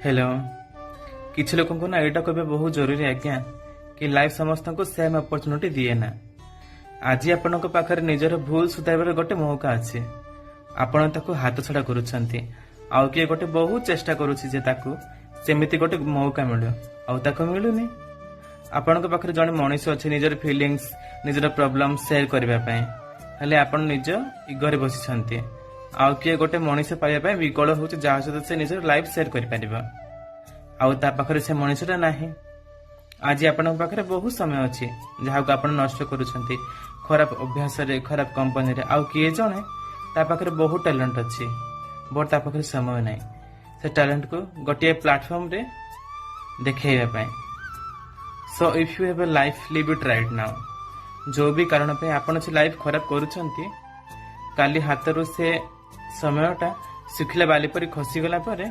Hello. କିଛି ଲୋକଙ୍କୁ ନା ଏଇଟା କହିବା ବହୁତ ଜରୁରୀ ଆଜ୍ଞା କି ଲାଇଫ୍ ସମସ୍ତଙ୍କୁ ସେମ୍ ଅପରଚୁନିଟି ଦିଏ ନା। ଆଜି ଆପଣଙ୍କ ପାଖରେ ନିଜର ଭୁଲ ସୁଧାରିବାର ଗୋଟେ ମୌକା ଅଛି। ଆପଣ ତାକୁ ହାତ ଛଡ଼ା କରୁଛନ୍ତି। ଆଉ କିଏ ଗୋଟେ ବହୁତ ଚେଷ୍ଟା କରୁଛି ଯେ ତାକୁ ସେମିତି ଗୋଟେ ମୌକା ମିଳୁ, ଆଉ ତାକୁ ମିଳୁନି। ଆପଣଙ୍କ ପାଖରେ ଜଣେ ମଣିଷ ଅଛି ନିଜର ଫିଲିଙ୍ଗସ୍, ନିଜର ପ୍ରୋବ୍ଲେମ ସେୟାର କରିବା ପାଇଁ, ହେଲେ ଆପଣ ନିଜ ଇଗୋରେ ବସିଛନ୍ତି। ଆଉ କିଏ ଗୋଟେ ମଣିଷ ପାଇବା ପାଇଁ ବିକଳ ହେଉଛି, ଯାହା ସହିତ ସେ ନିଜର ଲାଇଫ୍ ସେୟାର କରିପାରିବ, ଆଉ ତା ପାଖରେ ସେ ମଣିଷଟା ନାହିଁ। ଆଜି ଆପଣଙ୍କ ପାଖରେ ବହୁତ ସମୟ ଅଛି, ଯାହାକୁ ଆପଣ ନଷ୍ଟ କରୁଛନ୍ତି ଖରାପ ଅଭ୍ୟାସରେ, ଖରାପ କମ୍ପାନୀରେ। ଆଉ କିଏ ଜଣେ, ତା ପାଖରେ ବହୁତ ଟ୍ୟାଲେଣ୍ଟ ଅଛି, ବଟ୍ ତା ପାଖରେ ସମୟ ନାହିଁ ସେ ଟ୍ୟାଲେଣ୍ଟକୁ ଗୋଟିଏ ପ୍ଲାଟଫର୍ମରେ ଦେଖେଇବା ପାଇଁ। So if you have a life, live it right now. ଯୋଉ ବି କାରଣ ପାଇଁ ଆପଣ ସେ ଲାଇଫ୍ ଖରାପ କରୁଛନ୍ତି, କାଲି ହାତରୁ ସେ ସମୟଟା ଶୁଖିଲା ବାଲି ପରି ଖସିଗଲା ପରେ